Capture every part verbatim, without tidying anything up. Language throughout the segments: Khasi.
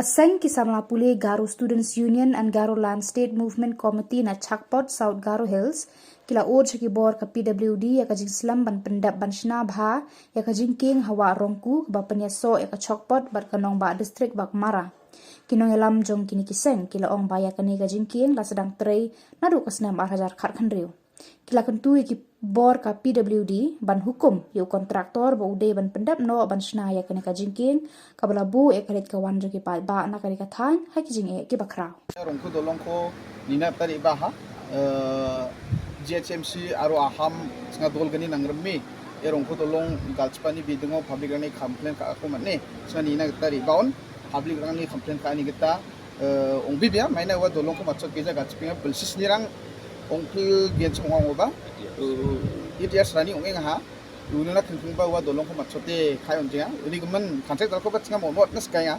A seng ki samla pule Garo Students Union and Garo Land State Movement Committee na Chakpot, South Garo Hills, ki la ur sha ki bor ka P W D ïa ka jingslem ban pyndep ban shna bha ïa ka jingkieng ha Wah Rongku kaba pynïasoh ïa ka Chakpot bad ka nongbah district Baghmara. Ki nongïalam jong kine ki seng ki la ong ba ïa kane ka jingkieng la sdang trei naduh ka snem ar hajar khatkhyndai. Ki la kyntu ïa ki bor ka P W D ban hukum ïa u kontraktor ba u dei ban pyndep noh ban shna ïa kane ka jingkieng kaba la buh ïa ka leit ka wan jong ki paidbah na kane ka thaiñ ha ki jingeh kiba khraw. Rongku Dolong ko nina tarik ba ha, eh, G H M C aro aham snga dol gani nang remi. E Rongku Dolong galchpani bidingo public rani complain ka aku mane. Snga nina tarik baun public rani complain ka ani kita, eh, ong bibia, maina wa dolong ko machot geja galchpinga belsis nirang ong pil gen chong ong ba. Eh, it yas rani ong eng ha. Unu na khengkheng ba wa dolong ko machot te khai ong jinga. Uni gemen kantek dal ko ba chinga mo mot nas kaya.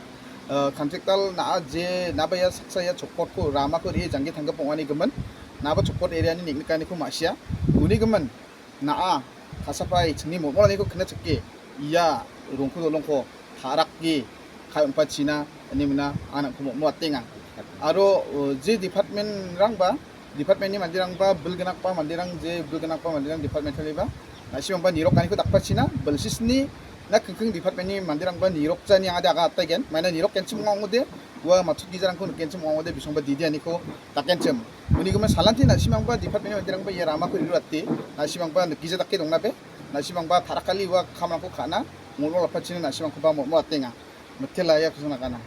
Eh, kantek dal na a je na ba ya saksa ya chokpot ko rama ko ri jangge thangga pong ani gemen. Na ba chokpot area ni nik nik ani ko masia. Uni gemen na a kasa pai chini mo mo ani ko kena cheke. Ya Rongku Dolong ko tharak ki khai ong pa China ani mena anak ko mo mo atenga. Aro, eh, je department rang ba department ni mandirang ba bulgenak pa mandirang je bulgenak pa mandirang department kali ba. Na simang ba nirok ani ko dakpa China belsis ni na khengkheng department ni mandirang ba nirok cha ni ada ga tagen maina nirok ken chim ngong de wa machut geja rang ko ken chim ngong de bisong ba didi ani ko taken chim. Uni ko man salanti na simang ba department ni mandirang ba ya rama ko riru ati na simang ba geja takke dong na be na simang ba tharak kali wa kham rang ko khana ngol la pa China na simang ko ba mo mo atenga. Matela ya ko sana kana.